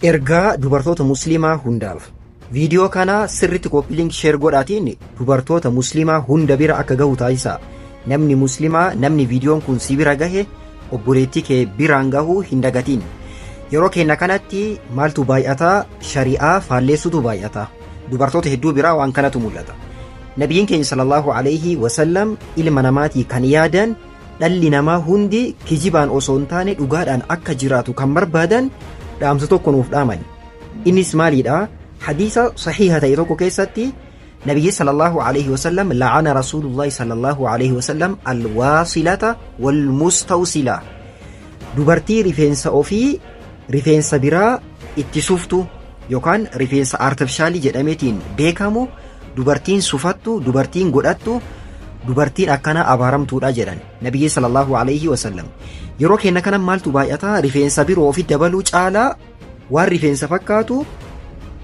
Ergaa dubartoota Musliimaa hundaaf. Viidiyoo kana sirritti copy link share godhaatiin dubartoota Musliimaa hunda bira akka gahu taasisaa. Namni Musliimaa, namni viidiyoon kun si bira gahe, obboleettii kee biraan gahuu hin dagatiin. Yeroo keenya kanatti maaltu baay'ataa? Shari'aa faalleessutu baay'ata. Dubartoota hedduu biraa waan kanatu mul'ata. Nabiyyiin keenya sallallahu alayhi wasallam ilma namaatii kan yaadan, dhalli namaa hundi kijibaan osoo hin taane dhugaadhaan akka jiraatu kan barbaadan, dhaamsa tokko nuuf dhaaman. Innis maaliidha? Hadiisa sahiha ta'e tokko keessatti Nabiyyi sallallahu alayhi wasallam, la'ana Rasuulullahi sallallahu alayhi wasallam alwaasilata walmustawsila. Dubartii rifeensa ofii rifeensa biraa itti suftu yookaan rifeensa artificial jedhameetiin beekamu dubartiin sufattu, dubartiin godhattu, dubartiin akkanaa abaaramtuudha jedhan Nabiyyi sallallahu alayhi wasallam. Yeroo keenya kana maaltu baay'ata? Rifeensa biroo ofi dabaluu caalaa waan rifeensa fakkaatu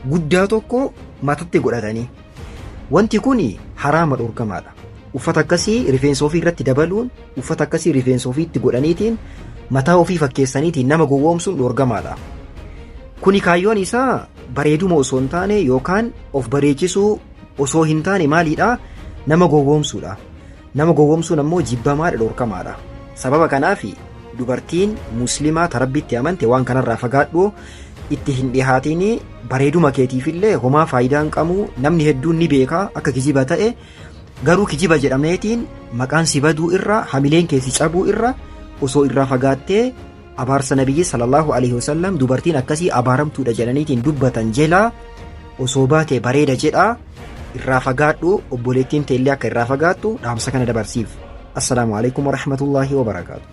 guddaa tokko matatti godhatanii. Wanti kun haraama, dhorkamaadha. Uffata akkasii rifeensa ofii irratti dabaluun, uffata akkasii rifeensa ofiitti godhaniitiin mataa ofii fakkeessaniitiin nama gowwoomsuun dhorkamaadha. Kuni kaayyoon isaa bareeduma osoo hin taane yookaan of bareechisuu osoo hin taane maaliidha? Nama gowwoomsuudha. Nama gowwoomsuun ammoo jibbamaadha, dhorkamaadha. Sababa kanaaf dubartiin Muslimaa Rabbitti amante waan kanarraa fagaadhu, itti hin dhihaatiin. Bareeduma keetiifillee homaa faayidaa hin qabu. Namni hedduun ni beeka akka kijiba ta'e. Garuu kijiba jedhameetiin maqaan si baduu irra, hamileen kee si cabuu irra, osoo irraa fagaattee, abaarsa Nabiyyi sallallahu alaihi wasallam dubartiin akkasii abaaramtuudha jedhaniitiin dubbatan jelaa osoo baate bareeda jedha. Irraa fagaadhu, obboleettiin teellee akka irraa fagaattu dhaamsa kana dabarsiif. Assalaamu alaikum warahmatullaahi wabarakaatu.